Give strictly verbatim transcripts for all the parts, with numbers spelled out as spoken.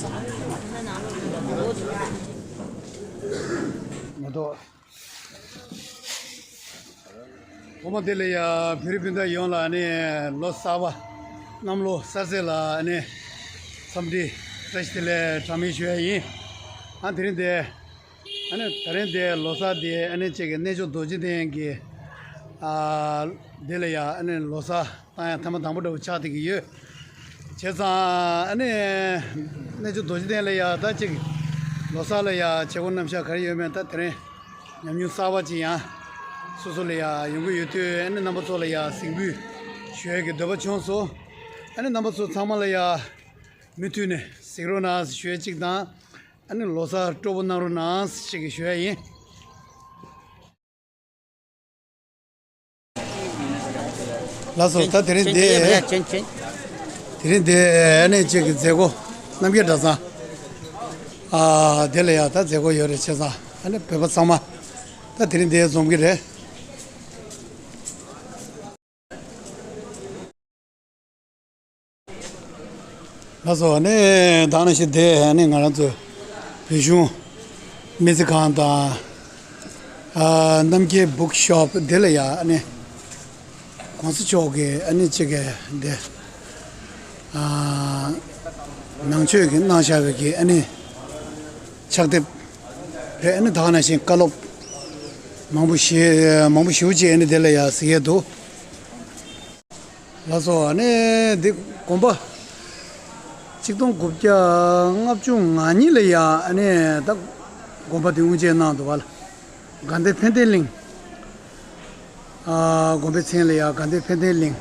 མ་གཏོགས། ཐོག་མ་དེ་ལ་ཡ་བོད་རིགས་སྤུན་ཟླ་ཡོངས་ལ་ནི་ལོ་གསར་པ་གནམ་ལོ་གསར་ཚེས་ལ་ནི་འཚམས་འདྲི་བཀྲ་ཤིས་བདེ་ལེགས་གྲངས་མེད་ཞུ་ཡ་ཡིན། ཨ་དེ་རིང་དེ་ཨ་ནི་ད་རིང་དེ་ལོ་གསར་དེ་ཨ་ནི་གཅིག་གི་གནས་མཆོག་རྡོ་རྗེ་གདན་གྱི་ཨ་དེ་ལ་ཡ་ཨ་ནི་ལོ་གསར་བཏང་ཡ་ཐེངས་མ་དང་པོ་འདྲ་བོ་ཆགས་བསྡད་ཀྱི་ཡོད། བྱས་ཙང་ཨ་ནི་གནས་མཆོག་རྡོ་རྗེ་གདན་ལ་ཡ་ད་གཅིག་ལོ་གསར་ལ་ཡ་བྱེད་སྒོ་རྣམ་གཞག་ག་རེ་ཡོད་མེད་ད་དེ་རིང་ཉམས་མྱོང་གསར་པ་ཅིག་ཡང་སོ་སོ་ལ་ཡ་ཡོང་གི་ཡོད་དུས་ཨ་ནི་རྣམ་པ་ཚོ་ལ་ཡ་གཟིགས་འབུལ་ཞུ་ཡ་གི་འདོད་པ་བྱུང་སོང་། ཨ་ནི་རྣམ་པ་ཚོ་ཚང་མ་ལ་ཡ་མུ་མཐུད་ནས་གཟིགས་རོགས་གནང་ཞུ་ཡ་གཅིག་དང་། ཨ་ནི་ལོ་གསར་སྤྲོ་པོ་གནང་རོགས་གནང་ཞེས་ཞུ་ཡ་ཡིན། ལགས་སོ། ད་དེ་རིང་འདི་དེ་རིང་འདི་ཨ་ནི་གཅིག་གི་མཛད་སྒོ་རྣམ་རྒྱལ་གྲྭ་ཚང་ཨ་དེ་ལ་ཡ་ད་མཛད་སྒོ་ཡོད་རེད། བྱས་ཙང་ཨ་ནི་བོད་པ་ཚང་མ་ད་དེ་རིང་འདི་འཛོམས་ཀྱི་རེད། ལགས་སོ། ཨ་ནི་ད་ནང་བཞིན་དེ་ཨ་ནི་ང་རང་ཚོ་བོད་གཞུང་མི་ཚེ་ཁང་དང་ཨ་རྣམ་རྒྱལ་བུག་ཤོབ་དེ་ལ་ཡ་ཨ་ནི་གོང་ས་མཆོག་གིས་ཨ་ནི་གཅིག་གི་དེ་ཨ་ནང་ཆོས་ཀྱི་གནང་བཞག་པའི་གི་ཨ་ནི་ཕྱག་དེབ་རེད། ཨ་ནི་ད་ནང་བཞིན་བཀའ་སློབ་མང་པོ་ཞིག་མང་པོ་ཞེ་པོ་ཅིག་ཨ་ནི་དེ་ལ་ཡ་གཟིགས་ཡས་འདུག་ལགས་སོ། ཨ་ནི་འདི་དགོན་པ་ཆིག་སྟོང་དགུ་བརྒྱ་ལྔ་བཅུ་ང་གཉིས་ལ་ཡ་ཨ་ནི་ད་དགོན་པ་འདི་དབུ་འབྱེད་གནང་འདུག་བ་ལ། དགའ་ལྡན་ཕན་བདེ་གླིང་། ཨ་དགོན་པའི་མཚན་ལ་ཡ་དགའ་ལྡན་ཕན་བདེ་གླིང་།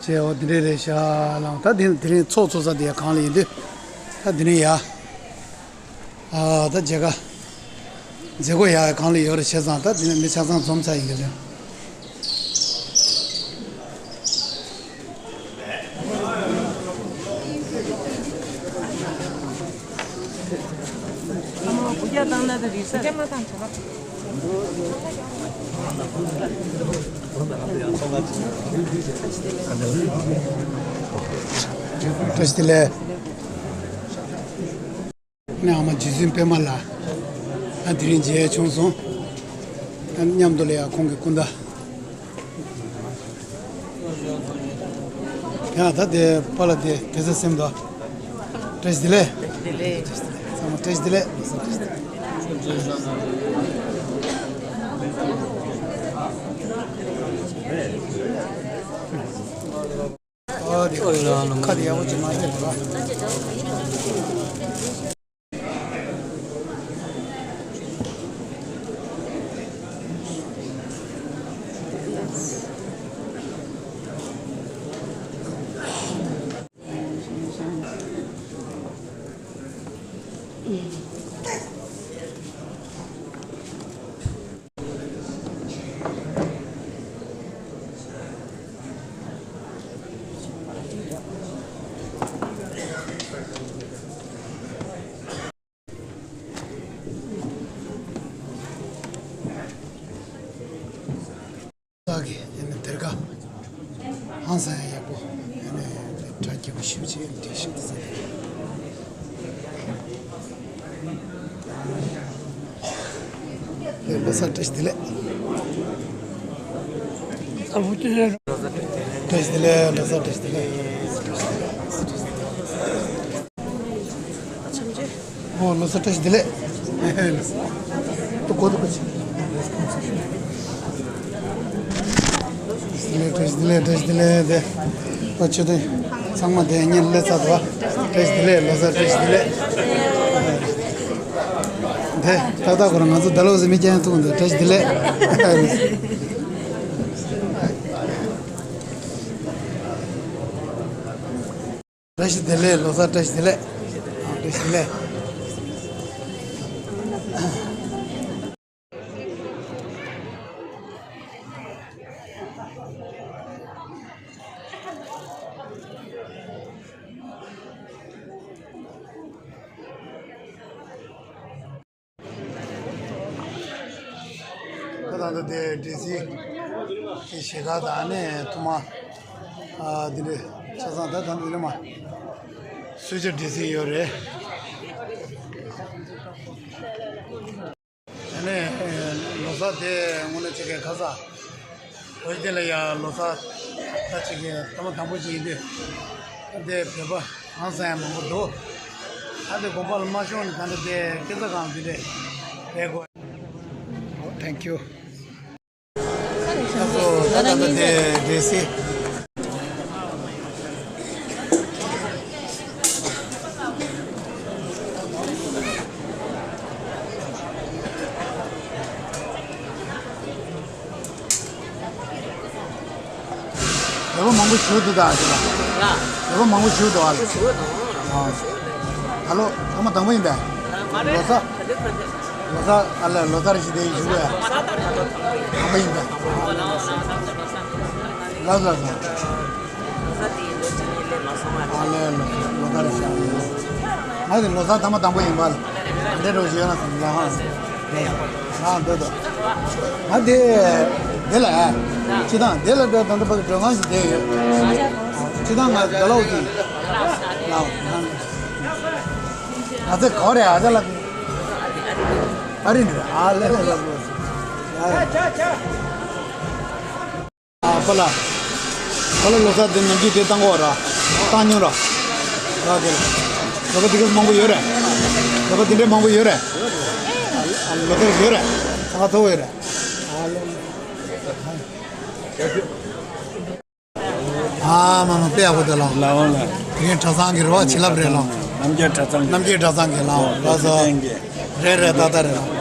བྱས་འོ་འདི་འདྲས་རེད་ཤག་ལགས། ད་དེ་དེ་རིང་ཚོགས་ཚོགས་ས་དེ་ཡ་གང་ལ་ཡིན་དུས་ད་འདི་ནས་ཡ། ཨ་ད་མཇལ་ཁ་མཛད་སྒོ་ཡག་གང་ལ་ཡོད་རེད། བྱས་ཙང་ད་དེ་ནས་མི་ཆ་ཚང་འཛོམས་ཚར་ཡིན་གྱི་རེད། བཀྲ་ཤིས་བདེ་ལེགས། ཨ་ནི་ཨ་མ་རྗེ་བཙུན་པད་མ་ལགས་ཨ་དེ་རིང་མཇལ་བྱུང་སོང་། ཨ་མཉམ་དུ་ལ་ཡ་ཁོང་གི་སྐུ་ཟླ། ཡ་ད་དེ་པཱ་ལགས་དེ་དེ་ཚོ་སེམས་དོ། བཀྲ་ཤིས་བདེ་ལེགས། བདེ་ལེགས། ཚང་མ་བཀྲ་ཤིས་བདེ་ལེགས། ཨ་དེ་ཁ་དེ་ཡག་པོ་ཅིག་མ་བྱས་པ། ས་གི་ཨ་ནི་སྡེར་ཁ་ཧང་སང་ཡག་པོ་ཨ་ནི་གྲ་རྒྱས་པོ་ཞེ་པོ་ཅིག་ཨ་ནི་སྒྲིག་ཞིག་ཏུ་ཟེར། ལོ་གསར་བཀྲ་ཤིས་བདེ་ལེགས། བཀྲ་ཤིས་བདེ་ལེགས། ལོ་གསར་བཀྲ་ཤིས་བདེ་ལེགས། ཨོ་ལོ་གསར་བཀྲ་ཤིས་བདེ་ལེགས། ཏུ་གོ་ཏུ་གོ་ཆེ། བཀྲ་ཤིས་བདེ་ལེགས། བཀྲ་ཤིས་བདེ་ལེགས། བཀྲ་ཤིས་བདེ་ལེགས། དེ་ཨོ་ཆེ་དེ་ཚང་མ་དེ་གཉིས་སླེབས་ཚར་འདུག་བ། བཀྲ་ཤིས་བདེ་ལེགས། ལོ་གསར་བཀྲ་ཤིས་བདེ་ལེགས། དེ་ཏག་ཏག་ཁོ་རང་ང་ཚོ་ད་ལོ་ཟེར་མི་རྐྱང་ཐུག་འདུག་བཀྲ་ཤིས་བདེ་ལེགས། བཀྲ་ཤིས་བདེ་ལེགས། ལོ་གསར་བཀྲ་ཤིས་བདེ་ལེགས། བཀྲ་ཤིས་བདེ་ལེགས། ད་ད་ད་དེ་ཌི་སི་གི་གཞིས་ཀ་དང་ནས་ཐུ་མ་ཨ་འདི་འདྲ་ཆ་ཚང་ད་ད་འདི་ལ་མ། གསོལ་ཇ་སྒྲིག་སྲིད་ཡོད་རེད། ཨ་ནི་ལོ་གསར་དེ་དངོས་གནས་ཅིག་གི་ཁ་ས་བོད་དེ་ལ་ཡ་ལོ་གསར་ད་ཅིག་གི་ཐོག་མ་དང་པོ་ཅིག་ཡིན་དུས། ཨ་དེ་བོད་པ་གང་ས་ཡང་མང་པོ་འདུག་ཨ་དེ་དགོན་པ་ལ་མ་ཤོང་ནས་ད་ནི་དེ་སྐྱེ་ས་གང་དེ་རེད། དེ་གོ། Thank you. ད་ད་ད་དེ་དེ་སི། བོད་པ་མང་པོ་བཞུགས་འདུག་ད་དེ་ལ། ལ། བོད་པ་མང་པོ་བཞུགས་འདུག་ཨ་ལ། བཞུགས་འདུག་ཨ། ད་ལོ་ཐོག་མ་དང་པོ་ཡིན་པས། ལོ་གསར། ལོ་གསར་ཨ་ལ་ལོ་གསར་ཞིག་དེ་བཞུགས་པས། དང་པོ་ཡིན་པས། ལགས་སོ་ལགས་སོ། ཨ་ལས་ལོ་ལོ་གསར་ཞིག་ང་དེ་ལོ་གསར་ཐོག་མ་དང་པོ་ཡིན་པ་ལ། འདྲེ་འགྲོ་བཞིན་ཡོད་ན་བསམ་ལ་ཧང་། ལགས་སོ། ང་འདོད་དོ། ང་དེ་དེ་ལ་ཅི་དང་དེ་ལ་འགྲོ་དང་འདྲ་པ་གི་འགྲོ་ཁང་ཞིག་བསྡད་ཡོད། ཅི་དང་ང་དགའ་ལོག་གི་ལགས། ཨ་ཙི་ག་བ་རེད་ཨ་ཙི་ལགས། ཨ་རི་ནི་རེད་ཨ་ལེ་ལེ་ལགས་སོ། ཨ་པ་ལ། པ་ལ་ལོ་གསར་དེ་ནམ་རྒྱུན་དེ་བཏང་གོ་ར། བཏང་མྱོང་ར། ར་དེ་ལ། ལོ་གསར་དེ་ག་མང་པོ་ཡོད་རེད། ལོ་གསར་དེ་འདྲའི་མང་པོ་ཡོད་རེད། ལོ་གསར་ཡོད་རེད། ས་ཁ་མཐོ་བོ་ཡོད་རེད། ཨ་མ་མ་དཔེ་ཡག་པོ་འདུག་ལགས། ལགས་འོང་ལགས། དེ་རིང་གྲྭ་ཚང་གི་རེད་བ་བྱིན་རླབས་རེད་ལགས། རྣམ་རྒྱལ་གྲྭ་ཚང་གི། རྣམ་རྒྱལ་གྲྭ་ཚང་གི་ལགས། ལགས་སོ། རེད་རེད་ཏག་ཏག་རེད་ལགས།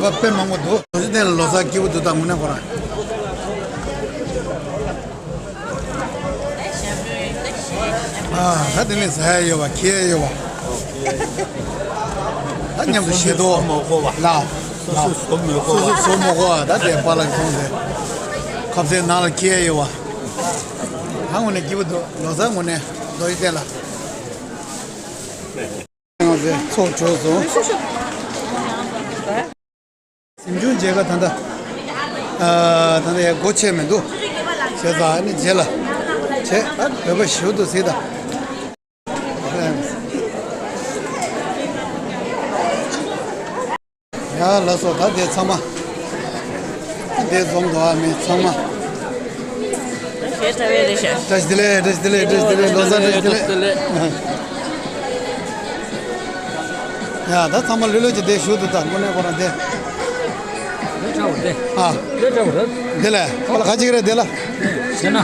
བོད་པ་དཔེ་མང་པོ་འདུག་ལོ་ཚིགས་ལྡན་ལ་ལོ་གསར་སྐྱིད་པོ་འདུག་ད་དངོས་གནས་ཁོ་རང་། ཨ་ད་དེ་ནས་ཟ་ཡ་ཡོད་པ་ཁྱེར་ཡ་ཡོད་པ། ད་མཉམ་དུ་བཞེས་ཏོ། མ་གོ་བ། ལ། སོ་སོ་བཟོ་མི་གོ་བ། སོ་སོ་བཟོ་མ་གོ་བ་ད་དེ་པཱ་ལགས་སོང་ཟེར། ཁ་ཟས་ནང་ལ་ཁྱེར་ཡ་ཡོད་པ། ད་དངོས་གནས་སྐྱིད་པོ་འདུག་ལོ་གསར་དངོས་གནས་རྡོ་ཡི་ལྟས་ལ། ཚོགས་བྱོས་སོང་། གཟིམ་ཆུང་མཇལ་ཁ་ད་ལྟ། ཨ་ད་ལྟ་ཡང་སྒོ་ཕྱེ་མི་འདུག་བྱས་ཙང་ཨ་ནི་རྗེས་ལ་བྱས། ཨ་བོད་པ་ཞུ་འདུག་ཟེར་ད། ཡ་ལགས་སོ། ད་དེ་ཚང་མ་དེ་འཛོམས་འདུག་ཨ་མི་ཚང་མ། བཀྲ་ཤིས་བདེ་ལེགས། བཀྲ་ཤིས་བདེ་ལེགས། བཀྲ་ཤིས་བདེ་ལེགས། ལོ་གསར་བཀྲ་ཤིས་བདེ་ལེགས། ཡ་ད་ཚང་མ་ལྷོད་ལྷོད་ཀྱི་བསྡད་བཞུགས་འདུག་ད་དངོས་གནས་ཁོ་རང་བསྡད། ལས་འདྲ་བོ་རེད། ཨ། ལས་འདྲ་བོ་རེད། དེ་ལས་ཁོ་ལ་ཁ་ཅིག་རེད་དེ་ལ། ཟེར་ན།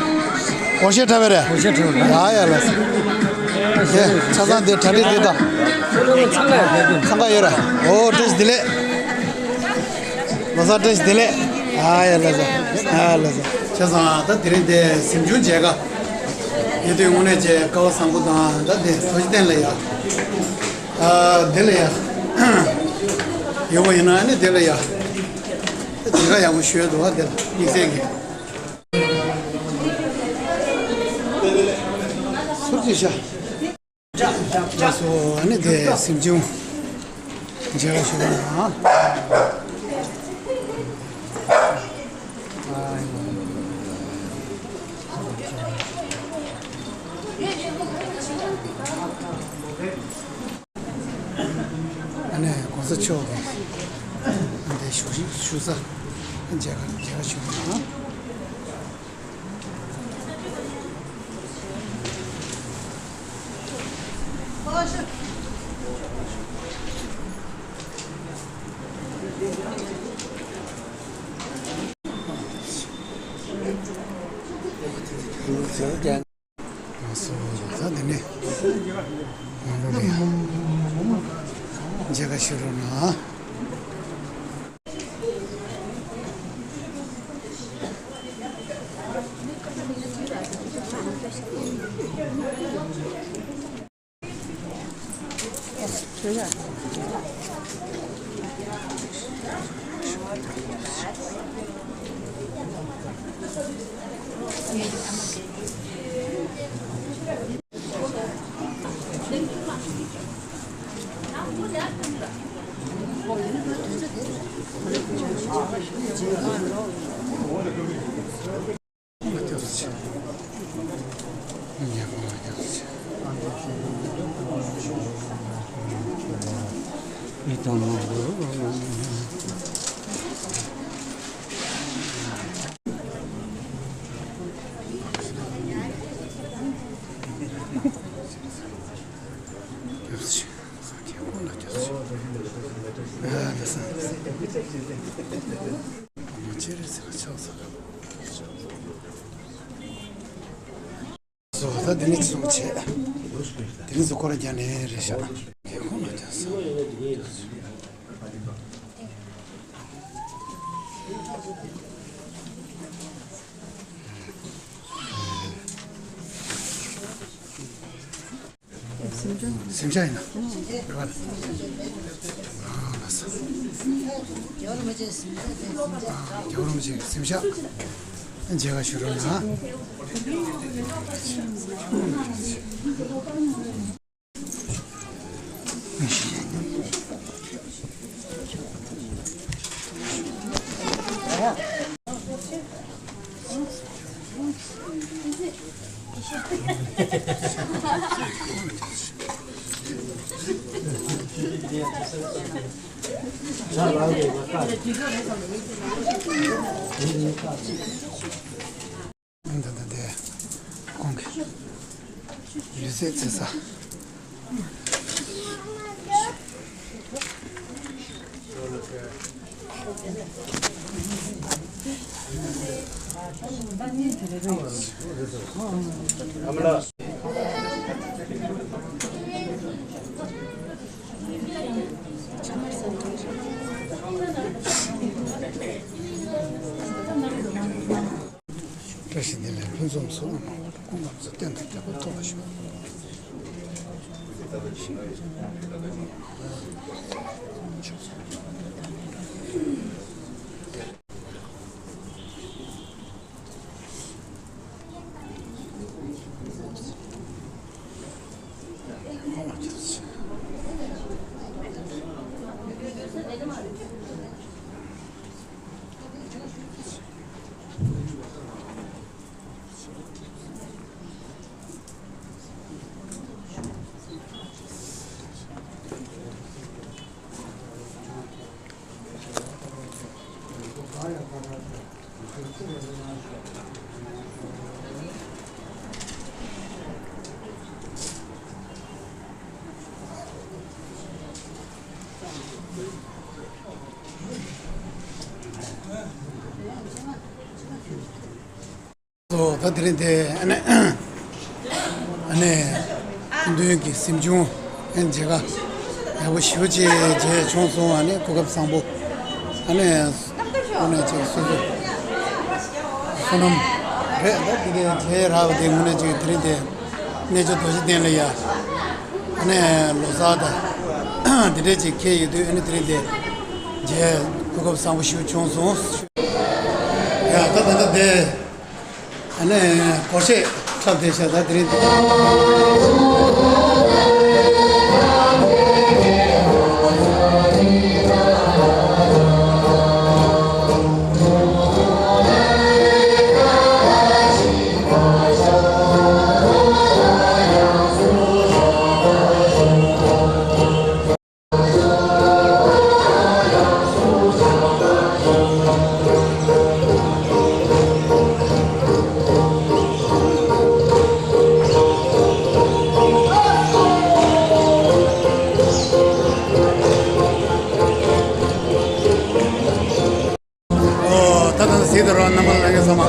སྒོར་གཞས་འཁྲབ་པ་རེད། སྒོར་གཞས་འཁྲབ་པ་རེད། ཡ་ཡ་ལ། དེ་ཆ་ཚང་དེ་གྲ་སྒྲིག་དེ་དང་། ཚང་ཀ་ཡོད་ར། འོ་བཀྲ་ཤིས་བདེ་ལེགས། ལོ་གསར་བཀྲ་ཤིས་བདེ་ལེགས། ཡ་ཡ་ལ་ཟེར། ཡ་ལ་ཟེར། ཆ་ཚང་ད་དེ་རིང་དེ་གཟིམ་ཆུང་མཇལ་ཁ་ཡོད་དུས་དངོས་གནས་ཀྱི་སྐལ་བ་བཟང་པོ་དང་ད་དེ་བཟོ་གཞི་བསྟན་ལ་ཡ། ཨ་དེ་ལ་ཡ། ཡོད་པ་ཡིན་ན་ནི་དེ་ལ་ཡ། ད་མཇལ་ཁ་ཡག་པོ་ཞུས་འདུག་བ་དེ་ལ་དམིགས་བསལ་གྱི། ཟུར་གྱི་ཤ། ལགས་སོ། ཨ་ནི་དེ་གཟིམ་ཆུང་མཇལ་ཁ་ཞུ་བ་ན། ཨ་ནི་གོང་ས་མཆོག་གི་ཨ་ནི་བཞུགས་ཤིང་བཞུགས་ས་མཇལ་ཁ་མཇལ་ཁ་ཞུ་བ་ན། ལགས་སོ། ད་འདི་ནས་ང་ཚོ་ལ་མཇལ་ཁ་ཞུ་རོགས་གནང་། སོ། ད་འདི་ནས་ཚུགས་བྱས། དེ་ནས་ཚུགས་སྐོར་རྒྱག་ནས་རེད་ཤག་གི་ཁོང་ལ་རྒྱག་སོང་སེམས་ཤ་ཡིན་ན། རེ་བ་ལ། ཨ་ལ་ས། རྒྱལ་བ་རིན་པོ་ཆེ་སེམས་ཤ། མཇལ་ཁ་ཞུ་རོགས་གནང་། འདི་འདི་འདི་ཁོང་གི་ལུས་རྩལ་རྩེད་ས། བཀྲ་ཤིས་བདེ་ལེགས། ཕུན་སུམ་ཚོགས་པ་གནང་བར་སྐུ་ཁམས་སུ་བརྟན་དང་རྒྱས་པ་ཐོབ་པར་ཤོག། ད་དེ་རིང་དེ་ཨ་ནེ་ཨ་ནེ་མདུན་གྱི་གཟིམ་ཆུང་ཨ་ནེ་མཇལ་ཁ་ཡག་པོ་ཞེ་པོ་ཅིག་མཇལ་བྱུང་སོང་། ཨ་ནེ་གོ་སྐབས་བཟང་པོ། ཨ་ནེ་དངོས་གནས་ཅིག་སོ་སོ་བསོད་ནམས་རེད། ད་དེ་གའི་མཇལ་རག་པ་དེ་དངོས་གནས་ཅིག་དེ་རིང་དེ་གནས་མཆོག་རྡོ་རྗེ་གདན་ལ་ཡ་ཨ་ནེ་ལོ་གསར་དང་དེ་འདྲས་ཅིག་འཁེལ་ཡོད་དུས། ཨ་ནེ་དེ་རིང་དེ་མཇལ་གོ་སྐབས་བཟང་པོ་ཞིག་བྱུང་སོང་། ཡ་ད་ད་ད་དེ། ཨ་ནི་སྒོར་གཞས་འཁྲབ་བསྡད་ཤག་ད་དེ་རིང་འདི། ཨོ། ད་ད་གཟིགས་དང་རོགས། རྣམ་པ་ལྷན་རྒྱས་ཚང་མ།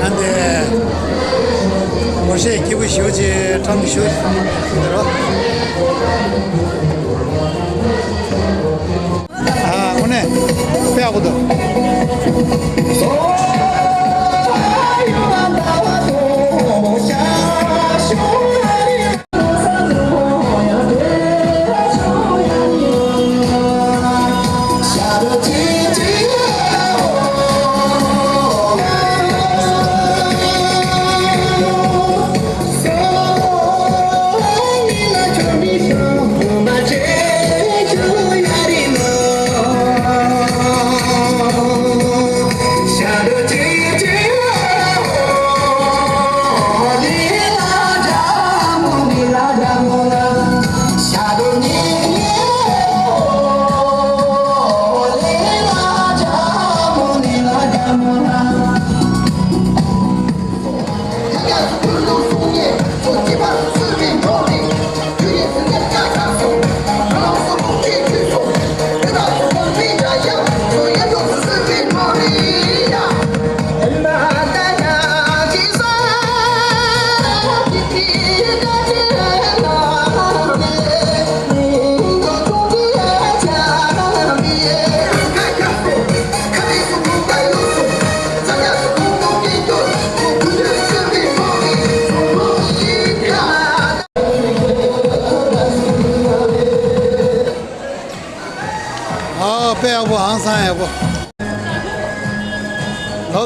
ཨ་འདི་སྒོར་གཞས་སྐྱིད་པོ་ཞེ་པོ་ཅིག་འཁྲབ་ནས་བཞུགས་ཡོད་རོགས། ཨ་དངོས་གནས་དཔེ་ཡག་པོ་འདུག་ལགས་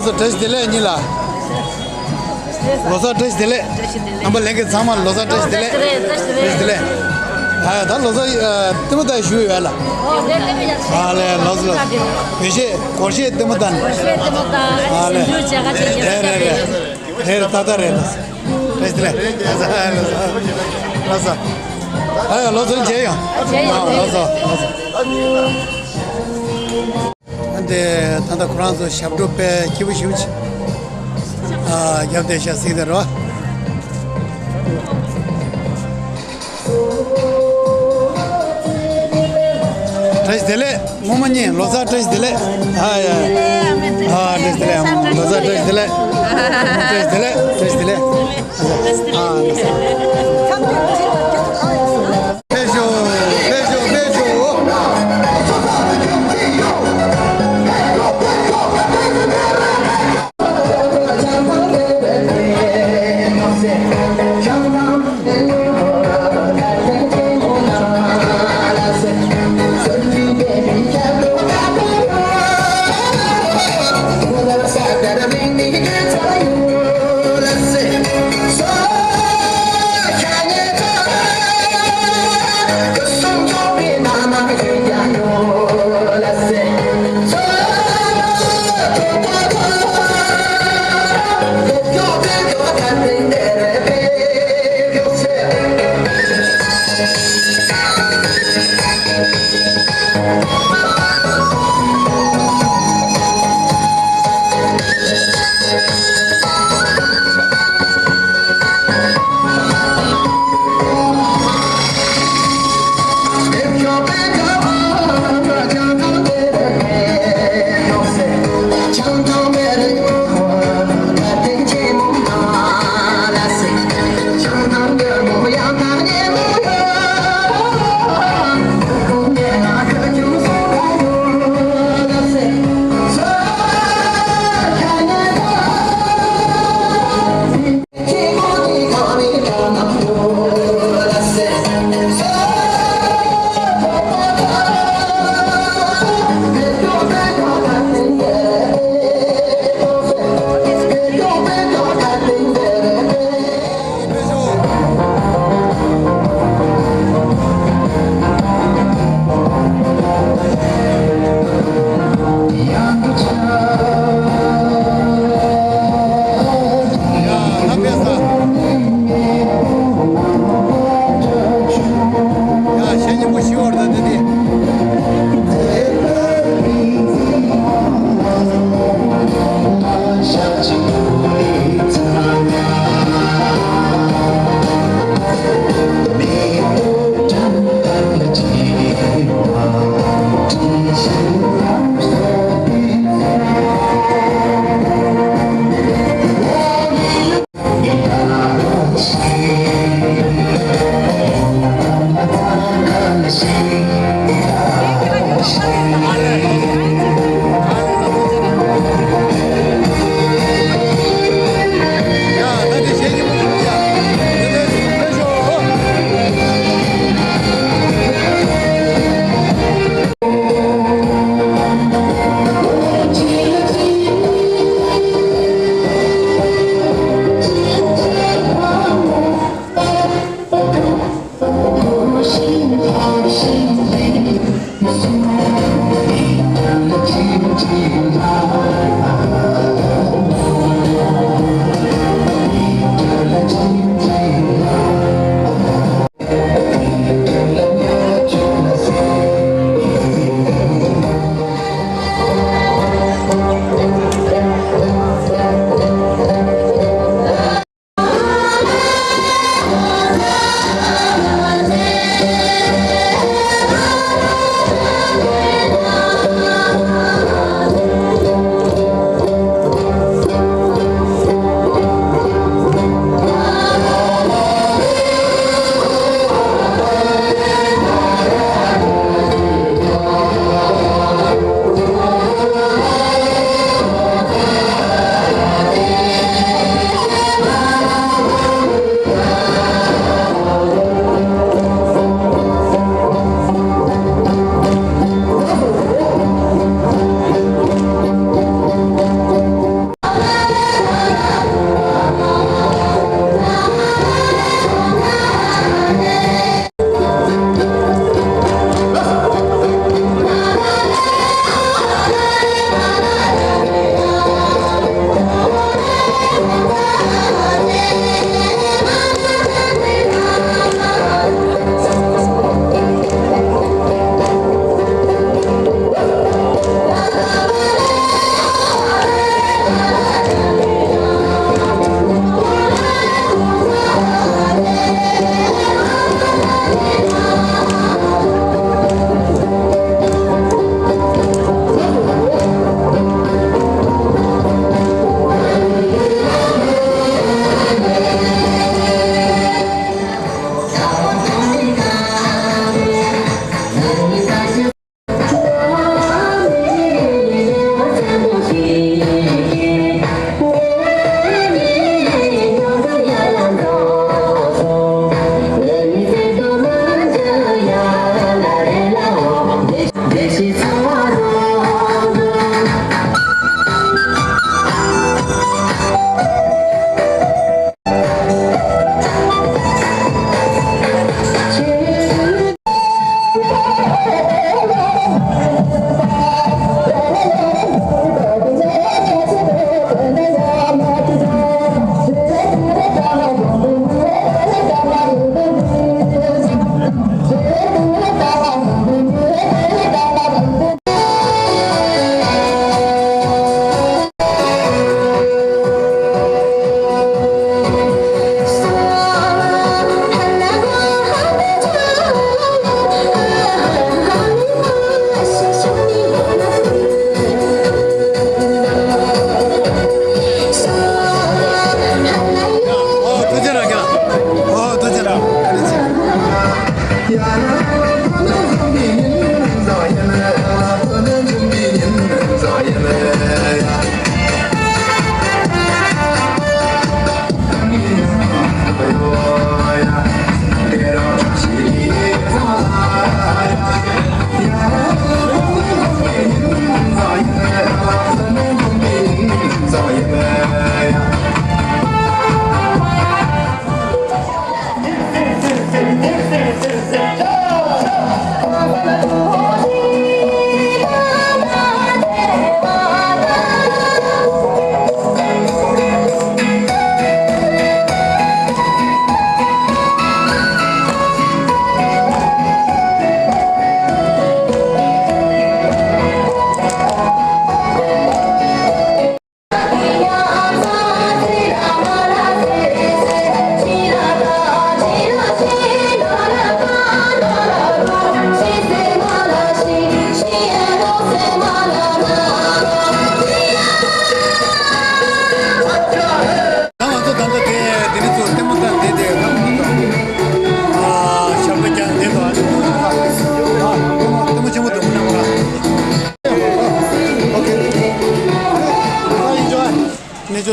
སོ། བཀྲ་ཤིས་བདེ་ལེགས་གཉིས་ལ། ལོ་གསར་བཀྲ་ཤིས་བདེ་ལེགས། བཀྲ་ཤིས་བདེ་ལེགས། རྣམ་པ་ལྷན་རྒྱས་ཚང་མ་ལོ་གསར་བཀྲ་ཤིས་བདེ་ལེགས། བཀྲ་ཤིས་བདེ་ལེགས། ཨ་ད་ལོ་གསར་ཨ་ལྟད་མོ་ལྟ་ཞུ་ཡོད་ལ། ཨ་ལས་ལགས་སོ་ལགས་སོ། སྒོར་གཞས་སྒོར་གཞས་ལྟད་མོ་ལྟ། ཨ་ལས། རེད་རེད་རེད། རེད་རེད། ཏག་ཏག་རེད་ལགས། བཀྲ་ཤིས་བདེ་ལེགས། ལགས་སོ། ཨ་ཡ་ལོ་གསར་མཇལ་ཡོང་། ལགས་སོ་ལགས་སོ། ཨ་འདི་ད་ལྟ་ཁོ་རང་ཚོ་ཞབས་བྲོ་དཔེ་སྐྱིད་པོ་ཞེ་པོ་ཅིག་ཨ་རྒྱབ་བསྡད་ཤག་ཟིག་དེ་རོ། བཀྲ་ཤིས་བདེ་ལེགས། ངོ་མ་ཉིད་ལོ་གསར་བཀྲ་ཤིས་བདེ་ལེགས། ཨ་ཡ། ཨ་བཀྲ་ཤིས་བདེ་ལེགས། ལོ་གསར་བཀྲ་ཤིས་བདེ་ལེགས། བཀྲ་ཤིས་བདེ་ལེགས། བཀྲ་ཤིས་བདེ་ལེགས། ཨ། ཕེབས་ཤོག་ཕེབས་ཤོག་ཕེབས་ཤོག་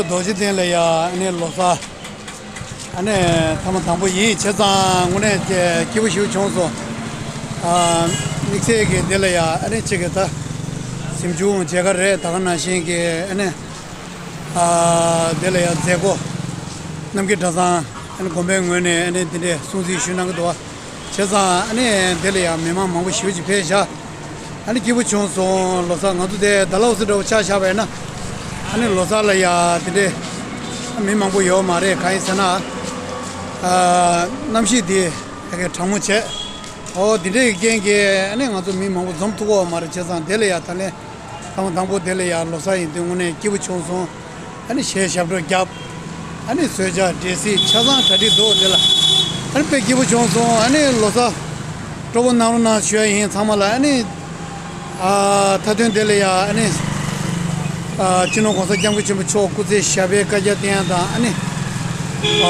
རྡོ་རྗེ་གདན་ལ་ཡ་ཨ་ནི་ལོ་གསར་ཨ་ནི་ཐེངས་མ་དང་པོ་ཡིན། བྱས་ཙང་དངོས་གནས་ཀྱི་སྐྱིད་པོ་ཞིག་བྱུང་སོང་། ཨ་དམིགས་བསལ་གྱི་འདི་ལ་ཡ་ཨ་ནི་གཅིག་གི་ད་གཟིམ་ཆུང་མཇལ་ཁ་རེད། ད་ག་ནང་བཞིན་གྱི་ཨ་ནི་ཨ་འདི་ལ་ཡ་མཛད་སྒོ་རྣམ་རྒྱལ་གྲྭ་ཚང་ཨ་ནི་དགོན་པའི་ངོས་ནས་ཨ་ནི་འདི་འདྲའི་སྲུང་བརྩི་ཞུ་གནང་གི་འདུག་བ། བྱས་ཙང་ཨ་ནི་འདི་ལ་ཡང་མི་མང་མང་པོ་ཞེ་པོ་ཅིག་ཕེབས་བཞག་ཨ་ནི་སྐྱིད་པོ་བྱུང་སོང་། ལོ་གསར་ང་ཚོ་དེ་ཌལ་ཧོ་སི་འདྲ་བོ་ཆ་བཞག་པ་ཡིན་ན་ཨ་ནི་ལོ་གསར་ལ་ཡང་དེ་འདྲའི་མི་མང་པོ་ཡོད་མ་རེད། གང་ཡིན་ཟེར་ན་ཨ་གནམ་གཤིས་དེ་ཡ་གི་གྲང་མོ་བྱས། ཨོ་དེ་འདྲའི་རྐྱེན་གྱིས་ཨ་ནི་ང་ཚོ་མི་མང་པོ་འཛོམས་ཐུབ་ཀྱི་ཡོད་མ་རེད། བྱས་ཙང་དེ་ལ་ཡང་ད་ལན་དང་པོ་དང་པོ་དེ་ལ་ཡང་ལོ་གསར་ཡིན་དུས་དངོས་གནས་སྐྱིད་པོ་བྱུང་སོང་། ཨ་ནི་གཞས་ཞབས་བྲོ་བརྒྱབ། ཨ་ནི་གསོལ་ཇ་འབྲས་སིལ་ཆ་ཚང་གྲ་སྒྲིག་འདུག་དེ་ལ་ཨ་ནི་དཔེ་སྐྱིད་པོ་བྱུང་སོང་། ཨ་ནི་ལོ་གསར་སྤྲོ་པོ་གནང་རོགས་གནང་ཞུ་ཡ་ཡིན་ཚང་མ་ལ། ཨ་ནི་ཨ་མཐའ་དོན་དེ་ལ་ཡ་ཨ་ནི་ཨ་སྤྱི་ནོར་༸གོང་ས་༸སྐྱབས་མགོན་ཆེན་པོ་མཆོག་སྐུ་ཚེ་ཞབས་པད་བསྐལ་བརྒྱར་བརྟན་ཡ་དང་། ཨ་ནི་ཨ་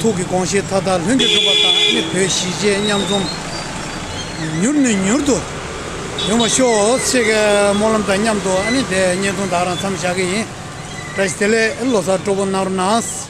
ཐུགས་ཀྱི་དགོངས་བཞེད་མཐའ་དག་ལྷུན་གྱིས་གྲུབ་པ་དང་། ཨ་ནི་བོད་གཞིས་བྱེས་མཉམ་འཛོམས་མྱུར་ནས་མྱུར་དུ་ཡོང་བ་ཤོག་ཅེས་ཀྱི་སྨོན་ལམ་དང་མཉམ་དུ་ཨ་ནི་དེ་བརྙན་ཐུང་ད་ག་རང་མཚམས་བཞག་གི་ཡིན། བཀྲ་ཤིས་བདེ་ལེགས། ལོ་གསར་སྤྲོ་པོ་གནང་རོགས་གནང་།